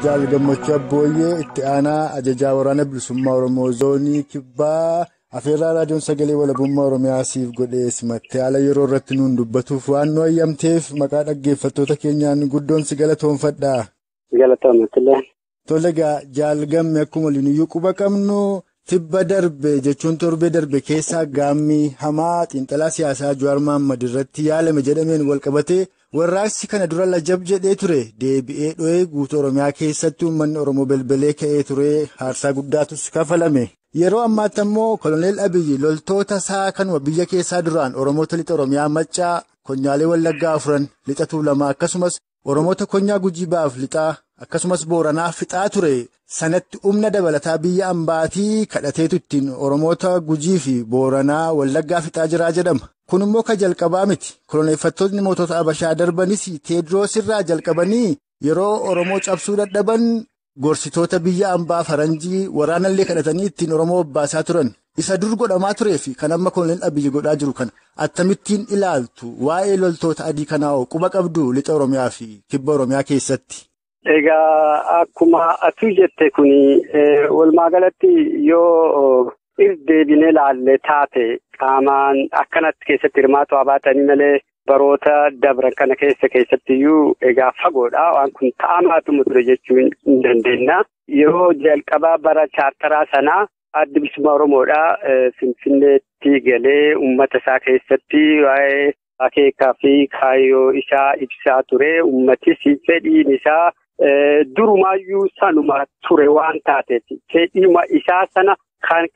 Jaal Gammachuu Abbooyyee itti aanaa ajajaa waraana bilisummaa Oromoo zoonii kibbaa afeerraa raadiyoon sagalee walabummaa Oromiyaa siif godhee simattee haala yeroo irratti nuun dubbatuuf waan nu ayyamteef maqaa dhaggeeffattoota keenyaan guddoon si galatoonfadha. Galatoomatti. Tole egaa Jaal Gamme akkuma waliin quba qabnu tibba darbe jechuun torbee darbe keessaa gaammii hamaa xiinxalaa siyaasaa Jawaar Mohaammed irratti yaalame jedhameen walqabatee warraaqsi kana dura lajab jedhee ture deebi'ee dho'ee guutuu Oromiyaa keessatti uummanni Oromoo belbelee ka'ee ture aarsaa guddaatus kafalame. Yeroo ammaatti ammoo Koloneel Abiyyi loltoota isaa kanuma biyya keessaa duraan Oromoota lixa Oromiyaa Maccaa, Konyaalee Wallaggaa afuran lixa Tuulamaa akkasumas Oromoota Konyaa Gujii Baaf lixaa akkasumas Booranaa fixaa ture sanatti humna dabalataa biyya ambaatii kadhateetu ittiin Oromoota Gujii fi Booranaa Wallaggaa fixaa jiraa jedhama. Kun immoo kan jalqabaa miti. Koloneeffattoonni mootota Abashaa darbanis Teediroos irraa jalqabanii yeroo Oromoo cabsuu dadhaban gorsitoota biyya ambaa faranjii waraanallee kadhatanii ittiin Oromoo baasaa turan. Isa dur godhamaa turee fi kan amma Koloneel Abiyyi godhaa jiru kana akkamittiin ilaaltu waa'ee loltoota adii kanaa hoo quba qabdu lixa Oromiyaa fi kibba Oromiyaa keessatti? Egaa akkuma atuu jette kuni walumaa galatti yoo irdeebinee laalle taate qaamaan akkanatti keessatti hirmaatu habaatanii malee baroota dabran kana keessattiyyuu egaa fagoodha. Waan kun ta'amaatuma ture jechuu hin dandeenya. Yeroo jalqabaa bara chaartaraa sanaa addi bilisummaa Oromoodha Finfinneetti galee uummata isaa keessatti waa'ee akeekaa fi kaayyoo isaa ibsaa ture. Uummatis fedhiin isaa durumaayyuu sanuma ture waan taateef fedhiima isaa sana kan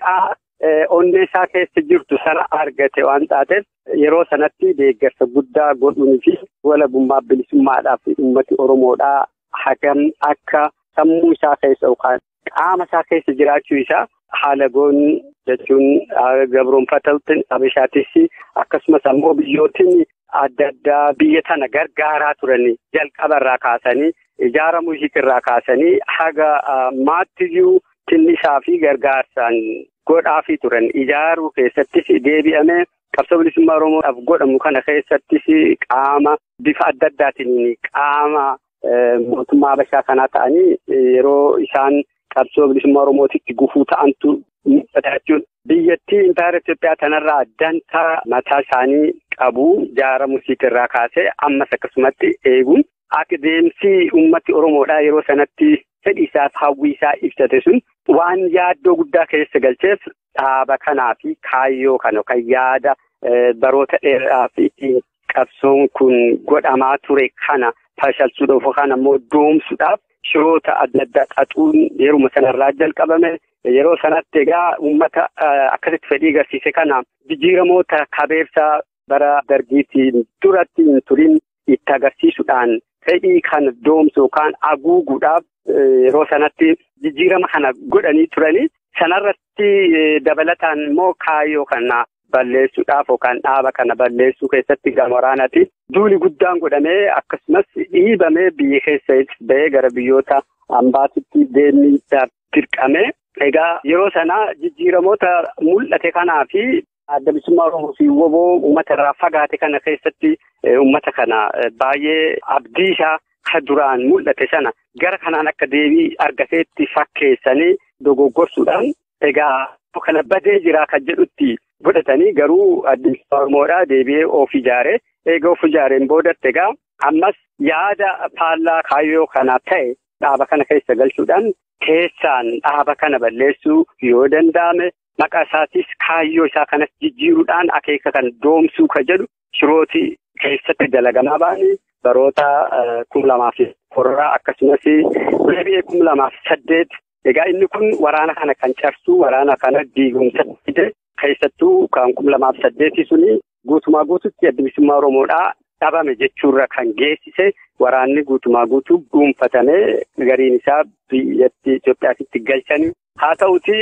onnee isaa keessa jirtu sana argate waan taateef yeroo sanatti deeggarsa guddaa godhuunii fi walabummaa bilisummaadhaaf uummati Oromoodhaa hagam akka sammuu isaa keessa yookaan qaama isaa keessa jiraachuu isaa haala goon jechuun gabroonfatawutti Abashaatis akkasumas ammoo biyyootiin adda addaa biyya tana gargaaraa turanii jalqabarraa kaasanii ijaaramuu irraa kaasanii haga maattiyyuu tinnisaa fi gargaarsaan godhaafii turan ijaaruu keessattis deebi'amee qabsoo bilisummaa Oromoodhaaf godhamu kana keessattis qaama bifa adda addaatiin qaama mootummaa Habashaa kanaa ta'anii yeroo isaan qabsoo bilisummaa Oromootitti gufuu ta'antu mul'ata jechuudha. Biyyattii impaayera Itoophiyaa tanarraa dantaa mataa isaanii qabu ijaaramuu irraa kaasee ammas akkasumatti eeguun akka deemsi uummati Oromoodhaa yeroo sanatti fedhii isaaf hawwii isaa ibsate sun waan yaaddoo guddaa keessa galcheef dhaaba kanaa fi kaayyoo kana kan yaada baroota dheeraa fi qabsoon kun godhamaa ture kana fashalsuudhaaf yookaan ammoo doomsuudhaaf shiroota adda addaa xaxuun yeruma sanarraa jalqabame. Yeroo sanatti egaa uummata akkasitti fedhii agarsiise kana jijjiiramoota kabeebsaa bara dargiitiin duratti hin turin itti agarsiisuudhaan fedhii kana doomsu yookaan haguuguudhaaf yeroo sanatti jijjiirama kana godhanii turanii sanarratti dabalataan immoo kaayyoo kana balleessuudhaaf yookaan dhaaba kana balleessuu keessatti gama waraanaati. Duuli guddaan godhamee akkasumas dhiibamee biyya keessa bahee gara biyyoota ambaatitti deemuudhaaf dirqamee. Egaa yeroo sana jijjiiramoota mul'ate kanaa fi adda bilisummaa Oromoo fi WBO uummata irraa fagaate kana keessatti uummata kana baay'ee abdii isaa kan duraan mul'ate sana gara kanaan akka deebii argateetti fakkeessanii dogoggorsuudhaan egaa kana badee jira kan jedhutti godhatanii garuu adda bilisummaa Oromoodhaa deebi'ee of ijaare. Egaa of ijaareen boodatti egaa ammas yaada faallaa kaayyoo kanaa ta'e dhaaba kana keessa galchuudhaan keessaan dhaaba kana balleessuu yoo danda'ame maqaa isaatis kaayyoo isaa kanas jijjiiruudhaan akeeka kan doomsuu kan jedhu shirooti keessatti dalagamaa ba'anii baroota 2004 akkasumas deebi'ee 2008 egaa inni kun waraana kana kan cabsu waraana kana diigumsa fide keessattuu kan 2008 suni guutumaa guututti adda bilisummaa Oromoodhaa dhabame jechuurra kan geessise waraanni guutumaa guutuu dhuunfatamee gariin isaa biyyatti Itoophiyaatti galchanii haa ta'uti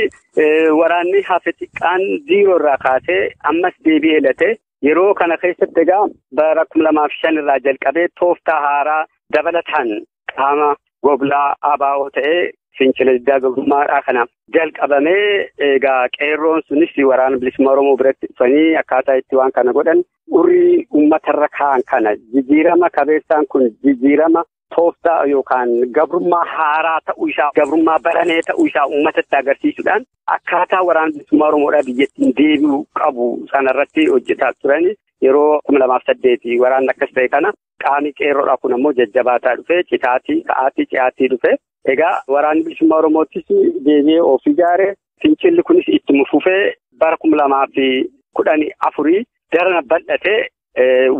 waraanni hafe xiqqaan ziiroo irraa kaasee ammas deebi'ee late yeroo kana keessatti egaa bara 2005 irraa jalqabee tooftaa haaraa dabalataan qaama goblaa ABO ta'ee fincila diddaa gabrummaadhaa kana jalqabamee egaa qeerroon sunis waraana bilisummaa Oromoo biratti dhufanii akkaataa itti waan kana godhan urrii uummatarra kaa'an kana jijjiirama kabeessaan kun jijjiirama tooftaa yookaan gabrummaa haaraa ta'uu isaa gabrummaa baranee ta'uu isaa uummatatti agarsiisuudhaan akkaataa waraana bilisummaa Oromoodhaa biyyattiin deebi'uu qabu sanarratti hojjetaa turan. Yeroo 2008 waraanni akkas ta'e kana qaamni qeerroodhaa kun ammoo jajjabaataa dhufe citaatii ka'aatii ce'aatii dhufe. Egaa waraanni bilisummaa Oromoottis deebi'ee of ijaare fincilli kunis ittuma fufee bara 2014 darana bal'atee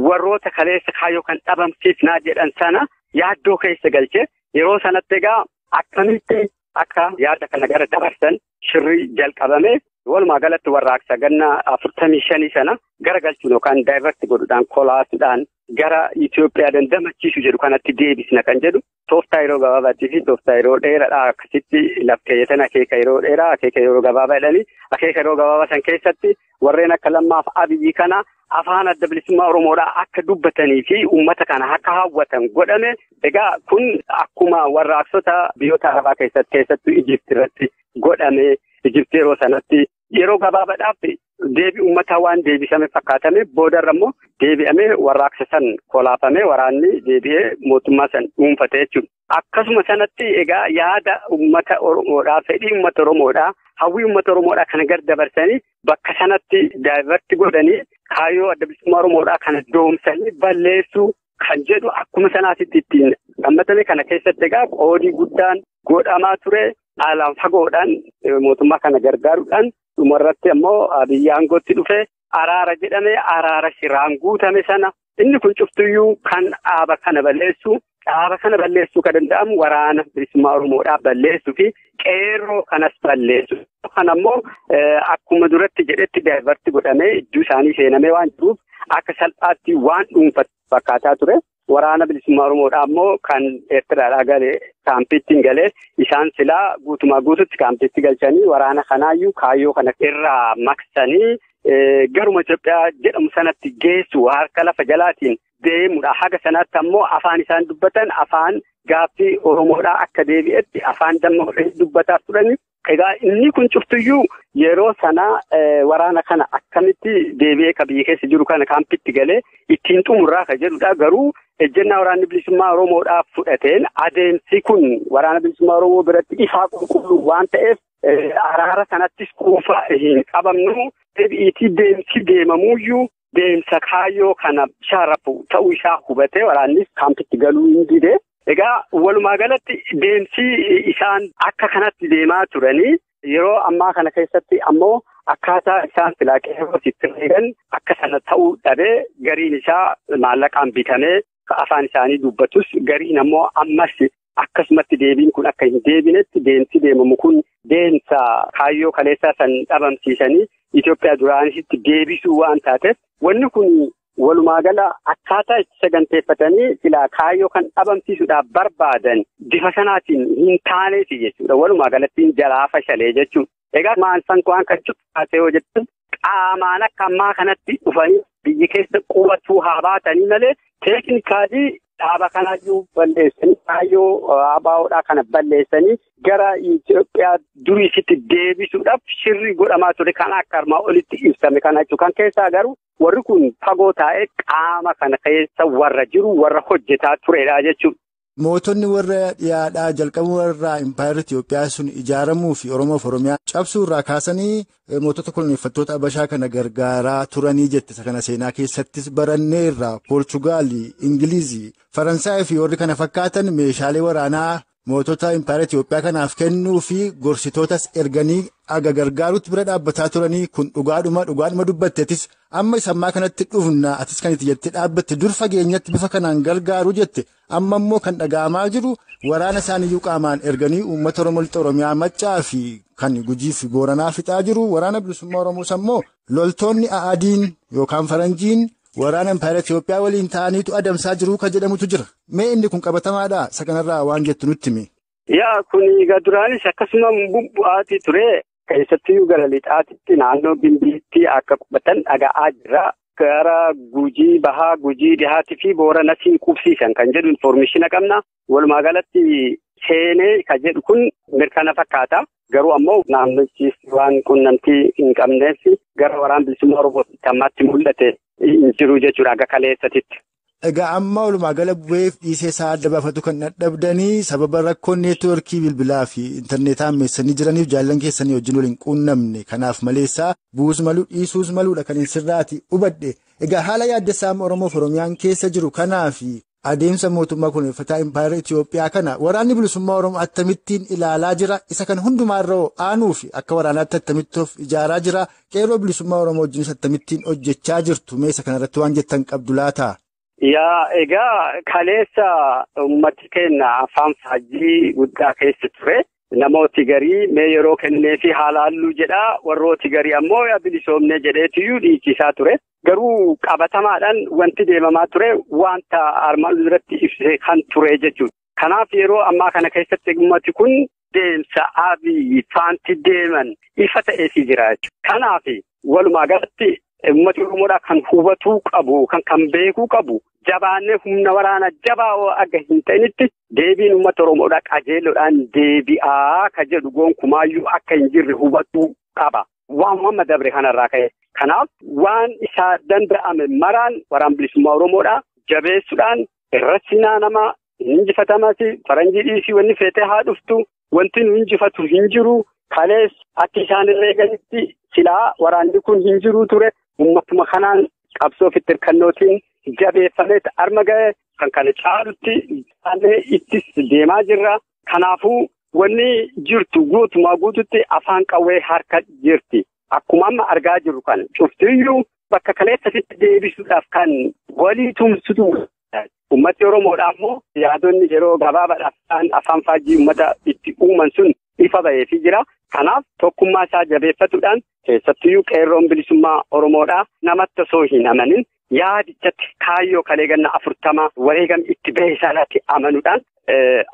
warroota kaleessa kaayyoo kan dhabamsiifnaa jedhan sana yaaddoo keessa galchee yeroo sanatti egaa akkamitti akka yaada kana gara dabarsan shirri jalqabame walumaa galatti warraaqsa ganna 45 sana gara galchuun yookaan daayivarti godhuudhaan kolaasuudhaan gara Itoophiyaa dandamachiisu jedhu kanatti deebisna kan jedhu tooftaa yeroo gabaabaatii fi tooftaa yeroo dheeraadha. Akkasitti lafkeeyyatan akeeka yeroo dheeraa akeeka yeroo gabaabaa jedhanii akeeka yeroo gabaabaa san keessatti warreen akka Lammaaf Abiyyi kana afaan adda bilisummaa Oromoodhaa akka dubbatanii fi uummata kana akka hawwatan godhame. Egaa kun akkuma warraaqsota biyyoota Arabaa keessatti keessattuu Ijipti irratti godhame. Ijipti yeroo sanatti yeroo gabaabaadhaaf deebii uummataa waan deebisame fakkaatame boodarra immoo deebi'amee warraaqsa san kolaafame waraanni deebi'ee mootummaa san dhuunfate jechuudha. Akkasuma sanatti egaa yaada uummata Oromoodhaa fedhii uummata Oromoodhaa hawwii uummata Oromoodhaa kana gar dabarsanii bakka sanatti daayivarti godhanii kaayyoo adda bilisummaa Oromoodhaa kana doomsanii balleessuu kan jedhu akkuma sanaatitti ittiin gammatame kana keessatti egaa qoodii guddaan godhamaa ture. Haalaan fagoodhaan mootummaa kana gargaaruudhaan dhumarratti ammoo Abiyyi aangootti dhufe araara jedhame araara shiraan guutame sana inni kun cuftuyyuu kan dhaaba kana balleessu kan danda'amu waraana bilisummaa Oromoodhaa balleessuu fi qeerroo kanas balleessu. Kan ammoo akkuma duratti jedhetti daayivarti godhamee iddoo isaanii seenamee waan jiruuf akka salphaatti waan dhuunfatu fakkaataa ture. Waraana bilisummaa Oromoodhaa ammoo kan Eertiraadhaa galee kaampiitti galee isaan silaa guutumaa guututti kaampiitti galchanii waraana kanaayyuu kaayyoo kana irraa maqsanii garuma Itoophiyaa jedhamu sanatti geessu harka lafa jalaatiin deemudha. Haga sanatti ammoo afaan isaan dubbatan afaan gaaffii Oromoodhaa akka deebi'etti afaan damma dubbataaf turani. Egaa inni kun cuftuyyuu yeroo sana waraana kana akkamitti deebi'ee ka biyya keessa jiru kana kaampitti galee ittiin xumurraa kan jedhudha. Garuu ejjennaa waraanni bilisummaa Oromoodhaaf fudhateen adeemsi kun waraana bilisummaa Oromoo biratti ifaa qulqulluu waan ta'eef araara sanattis quufa hin qabamnu. Deebi'iitii deemsi deemamuyyuu deemsa kaayyoo kana sharafu ta'uu isaa hubatee waraannis kaampitti galuu hin dide. Egaa walumaa galatti deemsi isaan akka kanatti deemaa turanii yeroo ammaa kana keessatti ammoo akkaataa isaan silaa qeerroo itti eegan akka sana ta'uu dhabee gariin isaa maallaqaan bitamee afaan isaanii dubbatus gariin ammoo ammas akkasumatti deebiin kun akka hin deebinetti deemsi deemamu kun deemsa kaayyoo kaleessaa san dhabamsiisanii Itoophiyaa duraanisitti deebisuu waan taateef wanni kun walumaa gala akkaataa itti saganteeffatanii silaa kaayyoo kan dhabamsiisuudhaaf barbaadan bifa sanaatiin hin taaneefi jechuudha. Walumaa galatti jalaa fashalee jechuudha. Egaa maal san waan kan cuffaatee yoo jettan qaamaan akka ammaa kanatti dhufanii biyyi keessa qubachuu haa baatanii malee teeknikaalii dhaaba kanaayyuu balleessanii kaayyoo ABOdhaa kana balleessanii gara Itoophiyaa duriisitti deebisuudhaaf shirri godhamaa ture kan akka armaa olitti ibsame kana jechuudha. Kan keessaa garuu warri kun fagoo taa'ee qaama kana keessa warra jiru warra hojjetaa turedha jechuudha. Mootonni warra dhiyaadhaa jalqabuu warra Impaayera Itoophiyaa sun ijaaramuu fi Oromoof Oromiyaa cabsuu irraa kaasanii mootota koloneeffattoota Habashaa kana gargaaraa turanii jette. Kana seenaa keessattis baranneerra Poorchugaalii, Ingilizii, Faransaayii fi warri kana fakkaatan meeshaalee waraanaa mootota Impaayera Itoophiyaa kanaaf kennuu fi gorsitootas erganii aga gargaarutti bira dhaabbataa turanii kun dhugaadhuma dubbatteetis amma isa ammaa kanatti dhufna atis kan itti jettee dhaabbatte dur fageenyatti bifa kanaan gargaaru jette amma immoo kan dhaga'amaa jiru waraana isaaniyyuu qaamaan erganii uummata Oromoo lixa Oromiyaa Maccaa fi kan Gujii fi Booranaa fixaa jiru waraana bilisummaa Oromoos ammoo loltoonni Adiin yookaan Faranjiin waraana Impaayera Itoophiyaa waliin ta'aniitu adamsaa jiru kan jedhamutu jira. Mee inni kun qabatamaadha? Isa kanarraa waan jettu nutti himi. Yaa kun egaa duraanis akkasuma bu'aatii ture. Keessattiyyuu gara lixaatitti naannoo Gimbiitti akka qubatan dhaga'aa jirra. Gara Gujii Bahaa, Gujii Dhihaatii fi Booranasiin qubsiisan kan jedhu infoormeeshina qabna. Walumaa galatti seenee kan jedhu kun mirkana fakkaata. Garuu ammoo naannichis waan qunnamtii hin qabneef gara waraana bilisummaa Oromootti ammaatti mul'ate hin jiru jechuudha akka kaleessatitti. Egaa amma walumaa gala bu'eef dhiisee isaa adda baafatu kan dadhabdanii sababa rakkoo neetwoorkii bilbilaa fi intarneetaa ammeessanii jiraniif jaallan keessanii wajjin waliin quunnamne kanaaf maleessaa bu'uus maluu dhiisuus maluudha kan hin sirraati hubadhe. Egaa haala yaaddessaa Oromoof Oromiyaan keessa jiru kanaaf adeemsa mootummaa kunuunfataa Impaayera Itiyoophiyaa kana waraanni bilisummaa Oromoo akkamittiin ilaalaa jira? Isa kan hundumaarra aanuu fi akka waraanaatti attamitti of ijaaraa jira? Qeerroo bilisummaa Oromoo wajjinis akkamittiin hojjechaa jirtu? Mee isa kanarratti waan jettan qabdu laata? Yaa egaa kaleessa uummati keenya afaan faajjii guddaa keessa ture. Namooti garii mee yeroo kenneefi haala halluu jedhaa warrooti garii ammoo yaa bilisoomnee jedheetiyyuu dhiichisaa ture. Garuu qabatamaadhaan wanti deemamaa ture wanta armaan duratti ibsee kan ture jechuudha. Kanaaf yeroo ammaa kana keessatti uummati kun deemsa Abiyyi faanti deeman ifa ta'eefii jira jechuudha. Kanaaf walumaa galatti uummati Oromoodhaa kan hubatuu qabu kan beekuu qabu jabaannee humna waraana jabaa akka hin ta'initti deebiin uummata Oromoodhaa qajeeloodhaan deebi'aa ka jedhu gonkumaayyuu akka hin jirre hubatuu qaba. Waan amma dabre kanarraa ka'e. Kanaaf waan isaa danda'ame maraan waraan bilisummaa Oromoodhaa jabeessuudhaan irratti naannama hin injifatamas faranjii dhiisii wanni feetee haa dhuftu wanti nu injifatu hin jiru kalees akka isaan irra eeganitti silaa waraanni kun hin jiru ture uummatuma kanaan qabsoo ofitti hirkannootiin jabeeffamee arma ga'e kan kana caalutti ittis deemaa jirra. Kanaafuu wanni jirtu guutumaa guututti afaan qawwee harka jirti. Akkuma amma argaa jirru kana cuftiyyuu bakka kaleessatti deebisuudhaaf kan walii tumsitu. Uummatni Oromoodhaa immoo yaadonni yeroo gabaabaadhaaf afaan faajjii uummata itti uuman sun ifa ba'eefii jira. Kanaaf tokkummaa isaa jabeeffatuudhaan keessattiyyuu qeerroon bilisummaa Oromoodhaa namatti osoo hin amanin yaadichatti kaayyoo kalee ganna 40 wareegam itti bahe sanatti amanuudhaan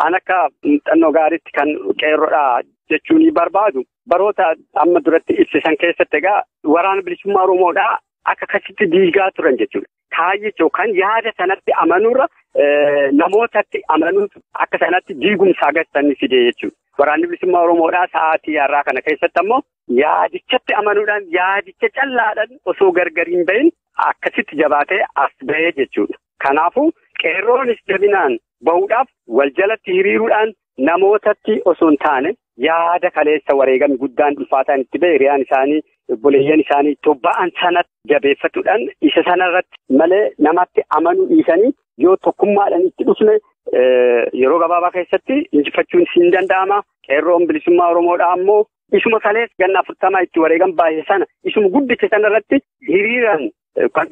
an akka muuxannoo gaariitti kan qeerroodhaa jechuun barbaadu baroota amma duratti ibsisan keessatti egaa waraana bilisummaa Oromoodhaa akka akkasitti diigaa turan jechuudha. Kaayyicha yookaan yaada sanatti amanuurra namootatti amanuutu akka sanatti diigumsa agarsiisan fide jechuudha. Waraanni bilisummaa Oromoodhaa sa'aatii har'aa kana keessatti ammoo yaadichatti amanuudhaan yaadicha callaadhaan osoo gargar hin bahin akkasitti jabaatee as bahee jechuudha. Kanaafuu qeerroonis jabinaan bahuudhaaf wal jalatti hiriiruudhaan namootatti osoo hin taane yaada kaleessa wareegame guddaan ulfaataan itti bahe hiriyaan isaanii obboleeyyan isaanii tobba'an sanatti jabeeffatuudhaan isa sanarratti malee namatti amanuu dhiisanii yoo tokkummaadhaan itti dhufne yeroo gabaabaa keessatti injifachuun hin danda'ama. Qeerroon bilisummaa Oromoodhaa ammoo isuma kaleessa ganna 40 itti wareegam baay'ee sana isuma guddicha sanarratti hiriiraan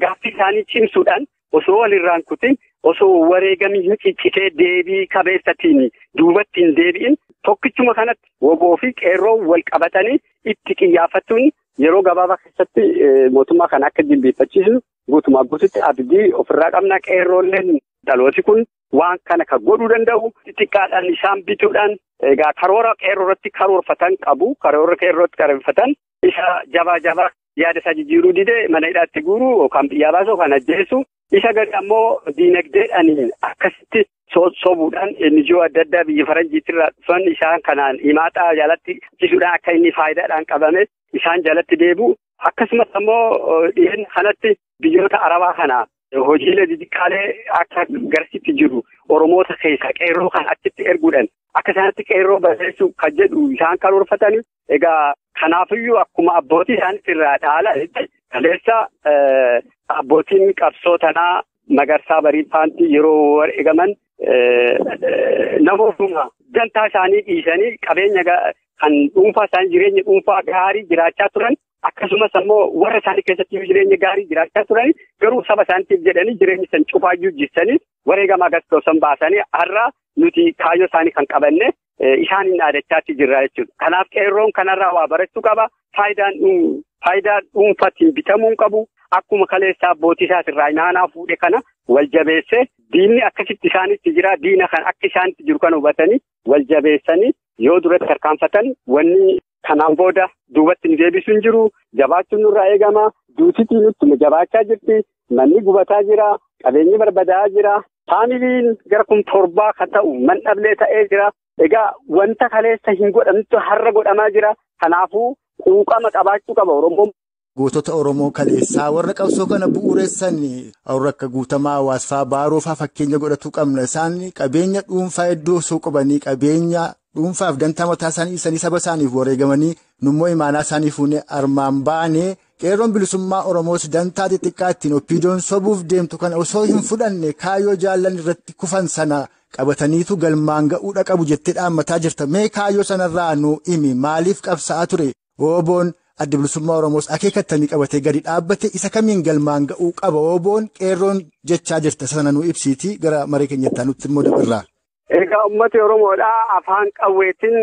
gaaffii isaanii cimsuudhaan osoo walirraan kutin osoo wareegamii hin ciccitee deebii kabeessatiin duubatti hin deebi'in tokkichuma kanatti woboo fi qeerroo wal qabatanii itti qiyyaafachuun yeroo gabaabaa keessatti mootummaa kana akka jilbeeffachiisnu guutumaa guututti abdii ofirraa qabna. Qeerroolleen dhalooti kun waan kana kan godhuu danda'u xixiqqaadhaan isaan bituudhaan egaa karoora qeerroo irratti karoorfatan qabu. Karoora qeerroo irratti karoorfatan isa jabaa jabaa yaada isaa jijjiiruu didee mana hidhaatti guuruu yookaan biyyaa baasu yookaan ajjeesu isa gadi ammoo diinagdeedhaan akkasitti sobuudhaan NGO adda addaa biyya faranjiitirraa dhufan isaan kanaan himaaxaa jalatti cisuudhaan akka inni faayidaadhaan qabame isaan jalatti deebi'u. Akkasumas ammoo dhiyeenya kanatti biyyoota Arabaa kana hojiilee xixiqqaalee akka garsitti jiru Oromoota keessa qeerroo kan achitti erguudhaan akka isaanitti qeerroo balleessuu kan jedhu isaan karoorfatanii egaa kanaafiyyuu akkuma abbootii isaanitti irraa dhaala kaleessa abbootiin qabsoo tanaa Magarsaa Bariifaanti yeroo wareegaman namootuma dantaa isaanii dhiisanii qabeenya kan dhuunfaa isaanii jireenya dhuunfaa gaarii jiraachaa turan akkasumas ammoo warra isaanii keessatti jireenya gaarii jiraachaa turan garuu saba isaaniitiif jedhanii jireenya san cufaayyuu jissanii wareegama agarsiisan baasanii har'a nuti kaayyoo isaanii kan qabanne isaan hin dhaadachaatti jirra jechuudha. Kanaaf qeerroon kanarraa waa barachuu qaba. Faayidaa dhuunfaatiin bitamuu hin qabu. Akkuma kaleessa abbootii isaatirraa naanaa fuudhe kana wal jabeessee diinni akkasitti isaanitti jira. Diina kan akka isaanitti jiru kana hubatanii wal jabeessanii yoo duratti tarkaanfatan wanni kanaan booda duubatti nu deebisu hin jiru. Jabaachuun nurraa eegama. Duutitii nutti jabaachaa jirti. Manni gubataa jira. Qabeenyi barbadaa'aa jira. Faamiliin gara 7,000 kan ta'u mandhablee ta'ee jira. Egaa wanta kaleessa hin godhamtu har'a godhamaa jira. Kanaafuu quuqama qabaachuu qaba Oromoon. Gootota Oromoo kaleessaa warra qabsoo kana bu'uureessan warra akka Guutamaa Hawaasfaa Baaroofaa fakkeenya godhachuu qabna. Isaan qabeenya dhuunfaa hedduu osoo qabanii qabeenya dhuunfaaf dantaa mataa isaanii ibsanii saba isaaniif wareegamanii nummoo imaanaa isaanii fuunee armaan baanee qeerroon bilisummaa Oromoos dantaa xixiqqaa ittiin oppiidoon sobuuf deemtu kana osoo hin fudhanne kaayyoo jaallan irratti kufan sana qabataniitu galmaan ga'uudha qabu jettee dhaammataa jirta. Mee kaayyoo sanarraa nu himi, maaliif qabsaa'aa ture? Ooboon adda bilisummaa Oromoos akeekattanii qabatee gadi dhaabbate isa kamiin galmaan ga'uu qaba? Ooboon qeerroon jechaa jirta sana nu ibsiitii gara maree keenyatti nutti immoo dabarraa. Egaa uummati Oromoodhaa afaan qawweetiin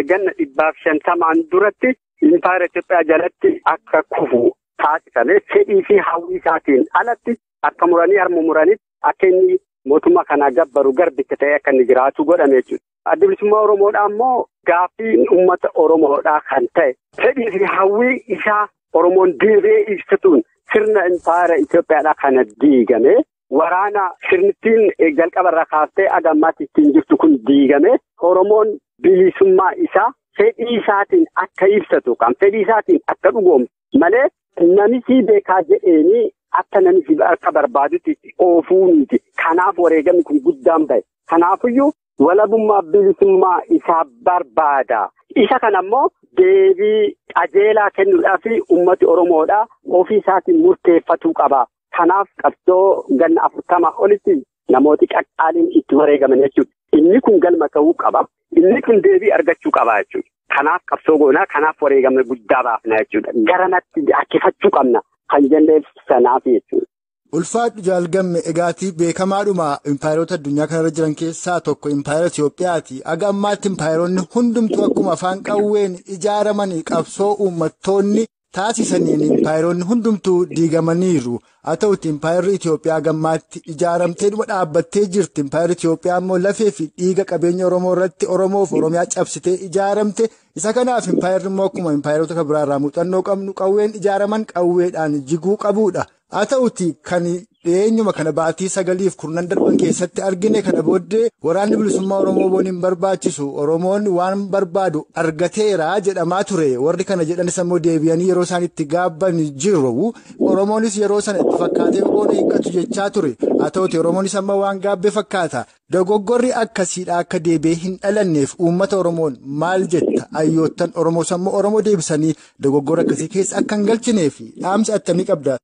ganna 150 duratti impaayera Itoophiyaa jalatti akka kufu taasifame fedhii fi hawwii isaatiin alatti akka muranii harma muranitti akka inni mootummaa kanaa gabbaru garbicha ta'ee akka inni jiraatu godhame jechuudha. Adda bilisummaa Oromoodhaa immoo gaaffii uummata Oromoodhaa kan ta'e fedhii fi hawwii isaa Oromoon deebi'ee ibsatuun sirna impaayera Itoophiyaadhaa kana diigame. Waraana sirnittiin jalqabarraa kaaftee haga ammaatti ittiin jirtu kun diigame. Oromoon bilisummaa isaa fedhii isaatiin akka ibsatu kan fedhii isaatiin akka dhugoomsu malee namichi beekaa jedheenii akka namichi akka barbaadutti oofuu miti. Kanaaf wareegamni kun guddaan bahe. Kanaafiyyuu walabummaa bilisummaa isaa barbaada. Isa kana immoo deebii qajeelaa kennuudhaaf uummati Oromoodhaa ofii isaatiin murteeffatuu qaba. Kanaaf qabsoo ganna 40 olitti namooti qaqqaaliin itti wareegaman jechuudha. Inni kun galma ta'uu qaba. Inni kun deebii argachuu qaba jechuudha. Kanaaf qabsoo goonaa, kanaaf wareegama guddaa baafna jechuudha. Garanatti harkifachuu qabna kan jenneef sanaaf jechuudha. Ulfaadhu Jaalgamme, egaatii beekamaadhuma impaayeroota addunyaa kanarra jiran keessaa tokko impaayera Itoophiyaati. Aga ammaatti impaayeroonni hundumtuu akkuma afaan qawween ijaaraman qabsoo uummattoonni taasisaniin impaayeroonni hundumtuu diigamaniiru. Haa ta'utti impaayerri Itoophiyaa gammaatti ijaaramtee dhuma dhaabbattee jirti. Impaayerri Itoophiyaa immoo lafee fi dhiiga qabeenya Oromoo irratti Oromoof Oromiyaa cabsitee ijaaramte. Isa kanaaf impaayerri immoo akkuma impaayeroota kan biraarraa muuxannoo qabnu qawween ijaaraman qawweedhaan jiguu qabuudha. Haa ta'uti kan dhiyeenyuma kana baatii 9 fi 10 darban keessatti argine kana booddee waraanni bilisummaa Oromoo boon hin barbaachisu. Oromoon waan barbaadu argateera jedhamaa ture. Warri kana jedhanis immoo deebi'anii yeroo isaan itti gaabban jiru. Oromoonis yeroo sana itti fakkaatee boona hiikkatu jechaa ture. Haa ta'uti Oromoonis amma waan gaabbe fakkaata. Dogoggorri akkasiidha akka deebi'ee hin dhalanneef uummata Oromoon maal jetta? Hayyoottan Oromoos ammoo Oromoo deebisanii dogoggora akkasii keessa akka hin galchineef dhaamsa attamii qabda?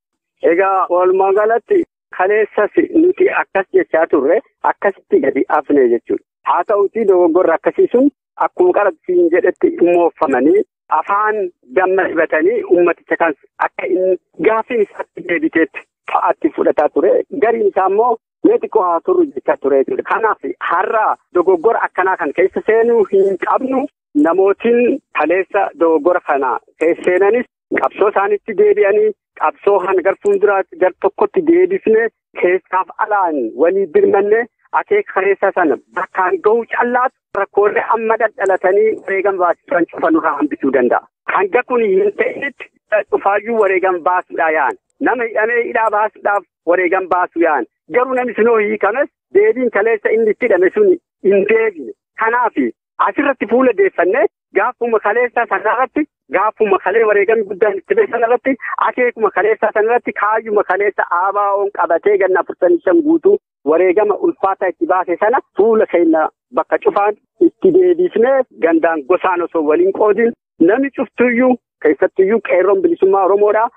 Egaa walumaa galatti kaleessas nuti akkas jechaa turre akkasitti gadi hafne jechuudha. Haa ta'utii dogoggorri akkasii sun akkuma qarabsiin jedhetti moofamanii afaan damma dibatanii uummaticha kan akka inni gaaffiin isaatti deebiteetti fa'aatti fudhataa ture. Gariin isaa immoo mee xiqqoo haa turru jechaa ture jechuudha. Kanaaf har'a dogoggora akkanaa kan keessa seenuu hin qabnu. Namootiin kaleessa dogoggora kana keessa seenanis qabsoo isaanitti deebi'anii qabsoo kan gar fuulduraatti gar tokkotti deebifne keessaaf alaan walii birmanne akeeka kaleessa sana bakkaan ga'uu callaatu rakkoolee amma dhadhalatanii wareegama baasuudhaan cufa nurraa hambisuu danda'a. Hanga kun hin ta'initti cufaayyuu wareegama baasuudhaa yaa'an. Nama hidhamee hidhaa baasuudhaaf wareegama baasuu yaa'an. Garuu namni sunoo hiikames deebiin kaleessa inni itti hidhame sun hin deebine. Kanaaf asirratti fuula deeffannee gaafuma kaleessa sanarratti gaafuma kalee wareegamni guddaan itti ba'e sanarratti akeekuma kaleessa sanarratti kaayyuma kaleessa ABO'n qabatee ganna 45 guutuu wareegama ulfaataa itti baase sana fuula keenya bakka cufaan itti deebisnee gandaan gosaan osoo waliin qoodin namni cuftuyyuu keessattuyyuu qeerroon bilisummaa Oromoodhaa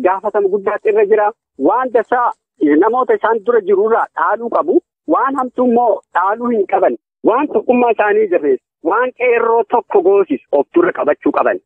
gaafatama guddaatti irra jira. Waan dasaa namoota isaan dura jirurraa dhaaluu qabu, waan hamtuu immoo dhaaluu hin qaban, waan tokkummaa isaanii jabeessu, waan qeerroo tokko goosis of dura qabachuu qaban.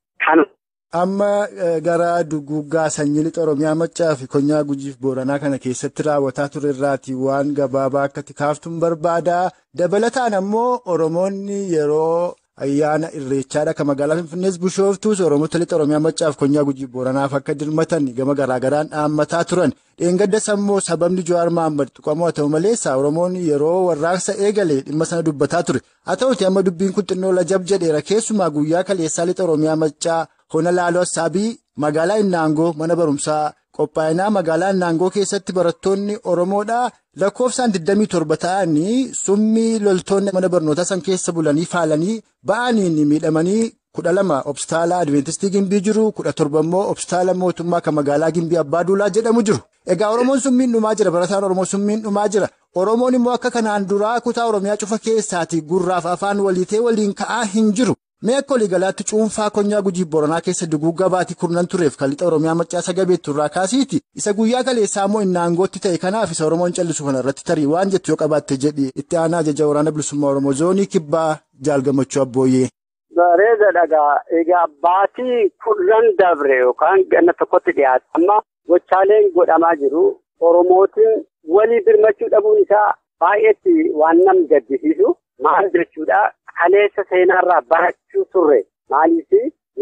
Amma gara duguuggaa sanyii lixa Oromiyaa Maccaa fi Konyaa Gujiif Booranaa kana keessatti raawwataa ture irraati waan gabaabaa akka kaaftuun barbaada. Dabalataan ammoo Oromoonni yeroo ayyaana Irreechaadha kan magaalaa Finfinnees Bishooftuus Oromoota lixa Oromiyaa Maccaa fi Konyaa Gujiif Booranaaf akka dirmatan gama garaagaraan dhaammataa turan. Dheengaddas ammoo sababni Jawaar Mahaammad tuqamoo haa ta'u malee Oromoon yeroo warraaqsa eegale dhimma sana dubbataa ture. Haa ta'uti amma dubbiin kun xinnoo lajab jedheera. Keessumaa guyyaa kaleessaa lixa Oromiyaa Maccaa Hona Laaloo Assaabii magaalaa Innaangoo mana barumsaa qophaa'inaa magaalaa Innaangoo keessatti barattoonni Oromoodhaa lakkoofsaan 27 ta'anii summii loltoonni mana barnootaa san keessa bulanii faalanii ba'aniin miidhamanii 12 Obstaala Adventistii Gimbii jiru, 17 immoo Obstaala mootummaa kan magaalaa Gimbii Abbaa Duulaa jedhamu jiru. Egaa Oromoon summiin dhumaa jira, barataan Oromoo summiin dhumaa jira. Oromoon immoo akka kanaan duraa kutaa Oromiyaa cufa keessaati gurraaf afaan waliitee waliin ka'aa hin jiru. Mee akka waliigalaatti cuunfaa konyaa Gujii Boranaa keessa duguugga baatii kurnan tureef kan lixa Oromiyaa Maccaasa Gabeettu irraa kaasiiti. Isa guyyaa kaleessaa immoo inni aangootti ta'e kanaaf isa Oromoon callisu kana irratti tarii waan jettu yoo qabaatte jedhi itti aanaa ajaja waraana bilisummaa Oromoo zoonii kibbaa Jaal Gammachuu Abbooyyee. Bareeda dhagaa. Egaa baatii kurnan dabre yookaan ganna tokkotti dhiyaata. Amma gochaaleen godhamaa jiru. Oromootiin walii birmachuu dhabuun isaa baay'eetti waan nam gaddisiisu. Maal jechuudha? Kaleessa seenaarraa barachuu turre. Maaliif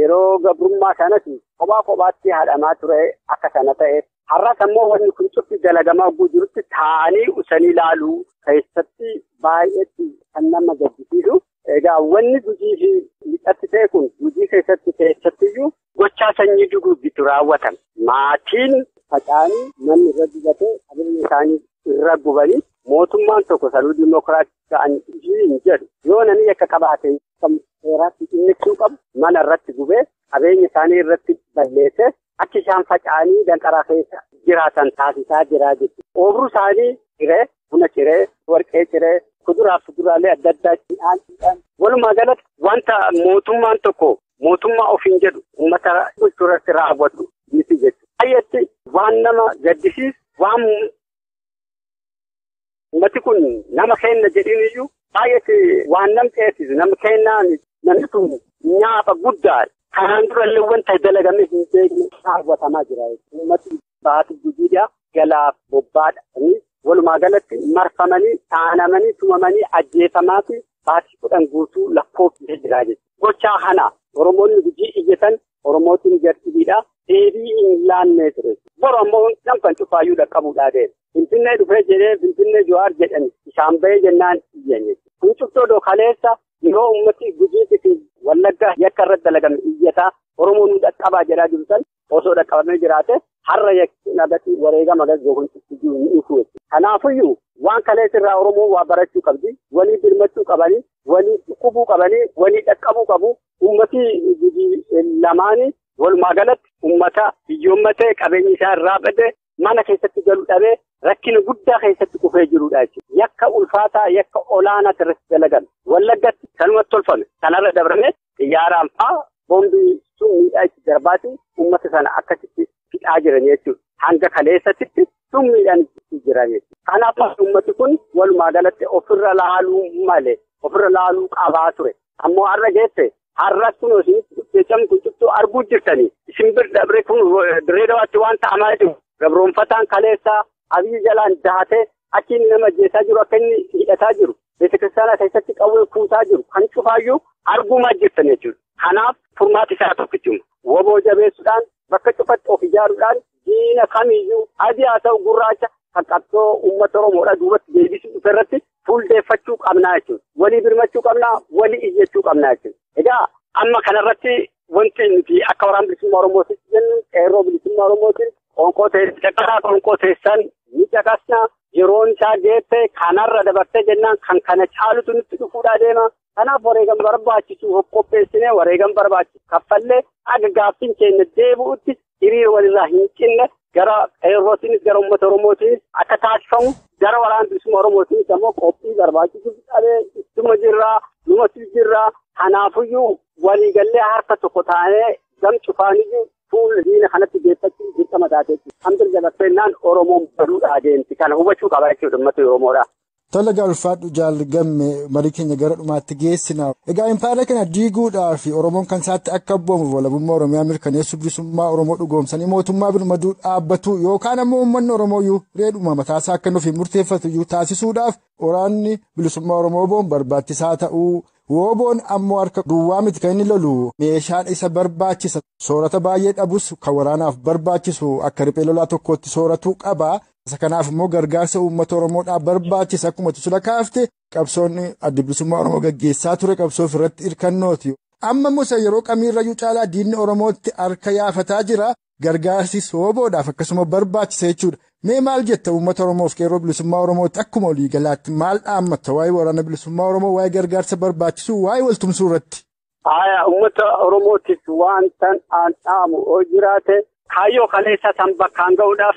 yeroo gabrummaa sanas kophaa kophaatti haadhamaa ture akka sana ta'e. Har'as ammoo wanni kun cufti dalagamaa oguu jirutti taa'anii usanii ilaaluu keessatti baay'eetti kan nama gaddisiisu. Egaa wanni Gujii fi lixatti ta'e kun Gujii keessatti keessattiyyuu gochaa sanyii duguuggitu raawwatan. Maatiin faca'anii manni irra gubatee qabeenya isaanii irra gubanii mootummaan tokko sanuu diimokiraatii ta'an hin jedhu. Yoo namni akka qabaate kan seeraatti dhiyeessuu qabu mana irratti gubee qabeenya isaanii irratti balleessee akka isaan faca'anii danqaraa keessa jiraatan taasisaa jira jechuudha. Oobruu isaanii ciree, buna ciree, warqee ciree, kuduraaf fuduraalee adda addaa midhaan walumaa galatti wanta mootummaan tokko mootummaa ofiin jedhu uummata bulchuu irratti raawwatu miti jechuudha. Baay'eetti waan nama gaddisiisu waan uummati kun nama kenna jedhin iyyuu baay'eetti waan nam xeessisu nama kennaa namni kun nyaata guddaa kanaan durallee wanta dalagame hin beekne raawwatamaa jira. Uummati baati Gujiidhaa galaaf bobbaadha. Walumaa galatti marfamanii, dhaanamanii, tumamanii, ajjeefamaa fi baatii 10 guutuu lakkoofsee jira jechuudha. Gochaa kana Oromoonni Gujii iyyatan Oromootiin jartiidha. Deebii hin laannee ture. Boru ammoo nam kan cufaayyuu dhaqqabuudhaa deema. Finfinnee dhufee jedhee Finfinnee Jawaar jedhani isaan bahee jennaan iyyan jechuudha. Kun cuftoo kaleessa yeroo uummati Gujiitii fi Wallaggaa yakka irratti dalagame iyyataa Oromoon nu dhaqqabaa jedhaa jiru san osoo dhaqqabamee jiraate har'a yakki wareegama gaggeessuun jiru ni dhufu jechuudha. Kanaafiyyuu waan kaleessa irraa Oromoon waa barachuu qabdi, walii birmachuu qabanii, walii dhukkubuu qabanii, walii dhaqqabuu qabu. Uummati Gujii lamaanii walumaa galatti uummata hiyyoommatee qabeenyi isaa irraa bade mana keessatti galu dhabee rakkina guddaa keessatti kufee jirudha jechuudha. Yakka ulfaataa yakka olaanaa irratti dalagame. Wallaggatti kanumatti tolfame. Kanarra dabrame xiyyaaraan fa'aa boombii sun miidhaa itti darbaati uummata sana akkasitti fixaa jiran jechuudha. Hanga kaleessatti sun miidhaan itti jiran jechuudha. Kanaaf uummati kun walumaa galatti ofirra laaluu malee ofirra laaluu qabaa ture. Ammoo har'a geesse har'as kun isinitti kun cuftuu arguu jirtanii isin bir dabre kun dirree dawaatti waan ta'amaa jiru. Gabroonfataan kaleessaa Abiyyi jalaan dahatee akka inni nama ajjeesaa jiru akka inni hidhataa jiru beetikiristaanaa keessatti qawwee kuusaa jiru kan cufaayyuu arguumaa jirtan jechuudha. Kanaaf furmaati isaa tokkichuma. Woboo jabeessuudhaan bakka cufatti of ijaaruudhaan diina kamiyyuu adii haa ta'u gurraacha kan qabsoo uummata Oromoodhaa duubatti deebisuu dhufe irratti fuuldeeffachuu qabnaa jechuudha. Walii birmachuu qabnaa, walii iyyachuu qabnaa jechuudha. Egaa amma kanarratti wanti nuti akka waraana bilisummaa Oromootti jennu qeerroo bilisummaa Oromootiin qoonqoo caqasaa qoonqoo teessan ni caqasna yeroon isaa geesse kanarra dabartee jennaan kan kana caalutu nutti dhufuudhaa deema. Kanaaf wareegama barbaachisu of qopheessinee wareegama barbaachisu kaffallee akka gaaffiin keenya deebi'utti hiriira walirraa hin cinne gara qeerrootiinis gara uummata Oromootiinis akka taasifamu gara waraana bilisummaa Oromootiinis ammoo qophii barbaachisu dhabee ittuma jirraa numatu jirraa. Kanaafiyyuu waliigallee harka tokko taanee gam cufaaniyyuu fuula diina kanatti geeffachuun dirqama taateetti. Hambir dabarseennaan Oromoon baduudhaa deemti. Kana hubachuu qaba jechuudha uummata Oromoodha. Tola ulfaadhu Jaal Gamme marii keenya gara dhumaatti geessina. Egaa impaayera kana diiguudhaa fi Oromoon kan isaatti akka abboomuuf walabummaa Oromiyaa mirkaneessuu bilisummaa Oromoo dhugoomsanii mootummaa birmaduu dhaabbatu yookaan ammoo uummanni Oromoo iyyuu reedhuma mataasaa akka nuuf murteeffatu iyyuu taasisuudhaaf waraanni bilisummaa Oromoo boon barbaachisaa ta'uu. Wooboon ammoo harka duwwaa miti kan inni lolu meeshaan isa barbaachisa. Soorata baay'ee dhabus kan waraanaaf barbaachisu akka riphee lolaa tokkotti sooratuu qaba. Isa kanaaf immoo gargaarsa uummata Oromoodhaaf barbaachisa. Akkuma tusula kaafte qabsoonni adda bilisummaa Oromoo gaggeessaa ture qabsoo ofirratti hirkannooti. Amma immoo yeroo kamiirrayyuu caalaa diinni Oromootti harka yaafataa jira. Gargaarsi wooboodhaaf akkasuma barbaachisa jechuudha. Mee maal jetta uummata Oromoof qeerroo bilisummaa Oromootti akkuma waliigalaatti maal dhaammatta waa'ee waraana bilisummaa Oromoo waa'ee gargaarsa barbaachisu waa'ee waltumsuu irratti? Aya uummata Oromootiif waan tan aan dhaamu oo jiraate kaayyoo kaleessa san bakkaan ga'uudhaaf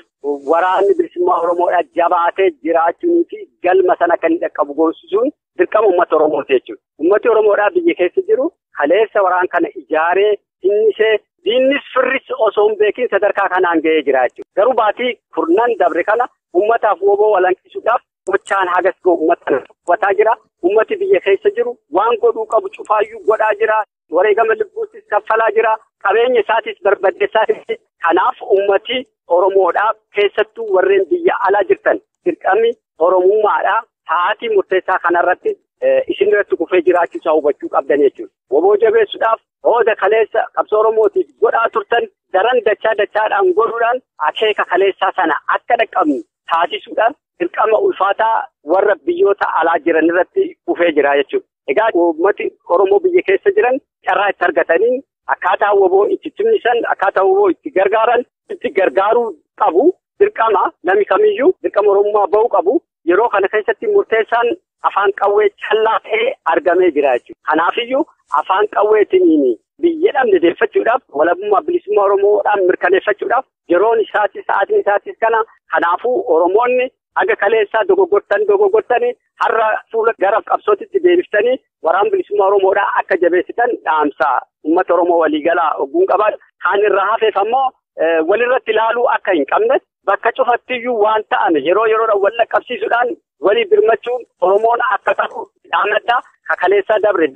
waraanni bilisummaa Oromoodhaa jabaatee jiraachuunii fi galma sana kan dhaqqabu goosisuun dirqama uummata Oromooti jechuudha. Uummati Oromoodhaa biyya keessa jiru kaleessa waraan kana ijaaree innisee diinnis firris osoo hin beekin sadarkaa kanaan ga'ee jira jechuudha. Garuu baatii kurnan dabre kana uummataaf woboo walanqisuudhaaf gochaan hagas ga'u uummata kana hubataa jira. Uummati biyya keessa jiru waan godhuu qabu cufaayyuu godhaa jira. Wareegama lubbuuttis kaffalaa jira. Qabeenya isaatis barbaaddeessaa jira. Kanaaf uummati Oromoodhaa keessattuu warreen biyya alaa jirtan dirqamni Oromummaadhaa sa'aatii murteessaa kanarratti isin irratti kufee jiraachuu isaa hubachuu qabdan jechuudha. Woboo jabeessuudhaaf hooda kaleessa qabsoo Oromootiif godhaa turtan daran dachaa dachaadhaan godhuudhaan akeeka kaleessaa sana akka dhaqqabnu taasisuudhaan dirqama ulfaataa warra biyyoota alaa jiran irratti kufee jira jechuudha. Egaa uummati Oromoo biyya keessa jiran carraa itti argatanii akkaataa woboo itti tumnisan, akkaataa woboo itti gargaaran, itti gargaaruu qabu. Dirqama namni kamiyyuu dirqama Oromummaa bahuu qabu. Yeroo kana keessatti murteessaan afaan qawwee callaa ta'ee argamee jira jechuudha. Kanaafiyyuu afaan qawweetiin biyya dhabne deeffachuudhaaf walabummaa bilisummaa Oromoodhaan mirkaneeffachuudhaaf yeroon isaatis sa'aatiin isaatis kana. Kanaafuu Oromoonni haga kaleessaa dogoggortanii har'a fuula gara qabsootitti deebiftanii waraan bilisummaa Oromoodhaa akka jabeessitan dhaamsa uummata Oromoo waliigalaa ogguun qabaadha. Kaan irraa hafeef ammoo walirratti ilaaluu akka hin qabne bakka cufattiyyuu waan ta'ame yeroo yeroodhaan wal dhaqqabsiisuudhaan walii birmachuun Oromoon akka ta'u dhaamadha. Kaleessaa dabre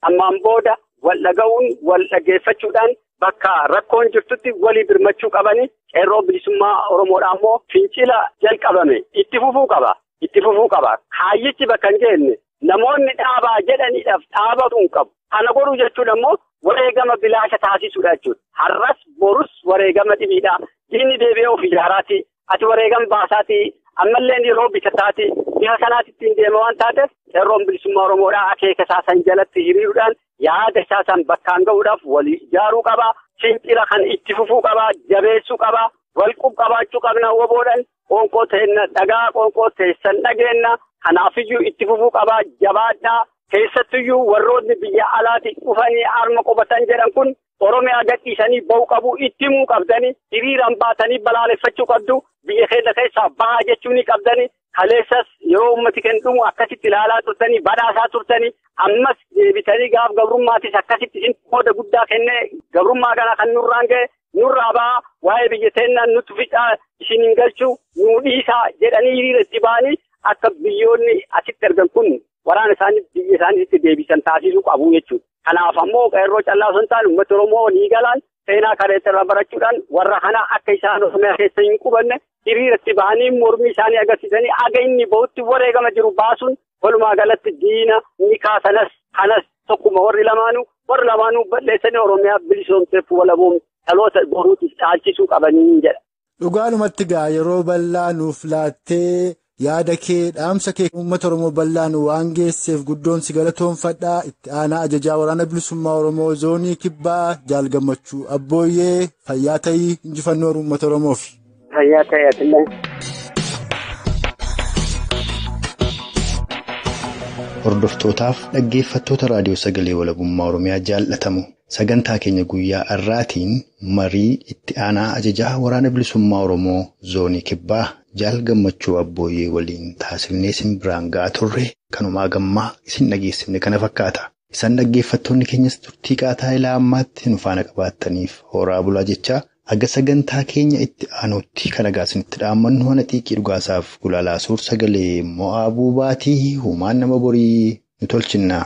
ammaan booda wal dhaga'uun wal dhaggeeffachuudhaan bakka rakkoon jirtutti walii birmachuu qabani. Qeerroo bilisummaa Oromoodhaa immoo fincila jalqabame itti fufuu qaba. Kaayyichi bakka hin geenye namoonni dhaabaa jedhaniidhaaf dhaabatu hin qabu. Kana godhuu jechuun ammoo wareegama bilaasha taasisuudha jechuudha. Har'as borus wareegama dhibiidha. Diinni deebi'ee of ijaaraati. Ati wareegama baasaati. Ammallee yeroo bitataati. Bifa sanaatti ittiin deema waan taateef qeerroon bilisummaa Oromoodhaa akeeka isaa san jalatti hiriiruudhaan yaada isaa san bakkaan ga'uudhaaf walii ijaaruu qaba. Fincila kan itti fufuu qaba. Jabeessuu qaba. Walqub qabaachuu qabna woboodhaan. Qoonqoo teenna dhagaa qoonqoo teessan dhageenna. Kanaafiyyuu itti fufuu qaba. Jabaadhaa. Keessattuyyuu warroonni biyya alaatti dhufanii harma qubatan jedhan kun Oromiyaa gadhiisanii ba'uu qabu. Itti himuu qabdanii hiriiraan baatanii balaaleffachuu qabdu. Biyya keenya keessaa bahaa jechuu ni qabdanii. Kaleessas yeroo uummati keenya dhumu akkasitti ilaalaa turtanii badhaasaa turtanii ammas deebitanii gaaf gabrummaatis akkasitti isin qooda guddaa kennee gabrummaa kana kan nurraan ga'e nurraa bahaa waa'ee biyya teennaa nutti fixaa isin hin galchuu nuu dhiisaa jedhanii hiriira itti ba'anii akka biyyoonni asitti argan kun waraana isaanii biyya isaaniitti deebisan taasisuu qabu jechuudha. Kanaaf ammoo qeerroo callaa osoo hin taane uummati Oromoo ni galaan seenaa kaleessa irraa barachuudhaan warra kana akka isaan Oromiyaa keessa hin qubanne hiriiratti bahanii mormii isaanii agarsiisanii aga inni bahutti wareegama jiru baasuun walumaa galatti diina ni kaasanas kanas tokkuma warri lamaanuu balleessanii Oromiyaa bilisoomteef walaboom dhaloota boruutiif dhaalchisuu qabanii jedha. Dhugaadhumatti gaa yeroo bal'aa nuuf laattee yaada kee dhaamsa kee uummata Oromoo bal'aan waan geesseef guddoon si galatoonfadhaa. Itti aanaa ajajaa waraana bilisummaa Oromoo zoonii kibbaa Jaal Gammachuu Abbooyyee fayyaa ta'ii injifannoo uummata Oromoof. Fayyaa ta'ii atillee. Hordoftootaaf dhaggeeffattoota raadiyoo sagalee walabummaa Oromiyaa jaallatamu sagantaa keenya guyyaa har'aatiin marii itti aanaa ajajaa waraana bilisummaa Oromoo zoonii kibbaa Jaal Gammachuu Abbooyyee waliin taasifnee isin biraan ga'aa turre kanumaa gammaa isin dhageessifne kana fakkaata. Isaan dhaggeeffattoonni keenyas turtii qaataa ilaa ammaatti nu faana qabaattaniif horaa bulaa jechaa haga sagantaa keenya itti aanutti kan nagaa isinitti dhaammannu hona xiiqii dhugaasaaf gulaalaa suur sagalee mo'aa buubaatii humaan nama borii nu tolchinna.